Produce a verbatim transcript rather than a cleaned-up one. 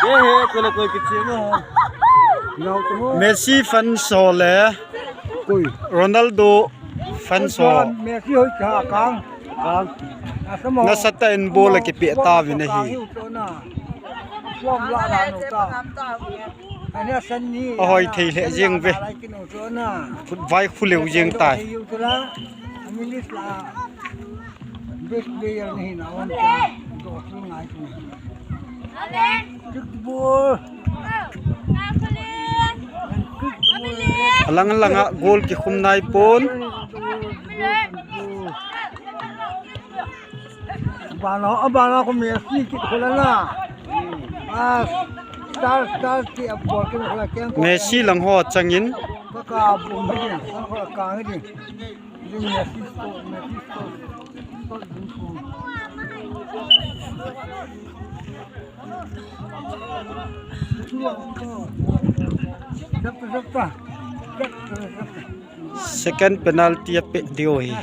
Ye he, koi le koi kichi mo. Messi fans ho le Ronaldo fans ho. Messi hoi cha kang. Kang. Nasatah in ball a kipe tauvin ahi. Ahoi thei lheh jeng uve. Khut vai khu leu jeng tai. Alang langa goal kikhum nai pon. Abana, abana ko Messi kit khola na. Ah, star, star ki ab bol kin khola keng ko. Messi lang ho changin. Ka ka bum hi din, ka ka hi din. Din Messi to, Messi to. To din ko. Jap, jap, jap. Jap, jap, jap. Second penalty a pe diu hi.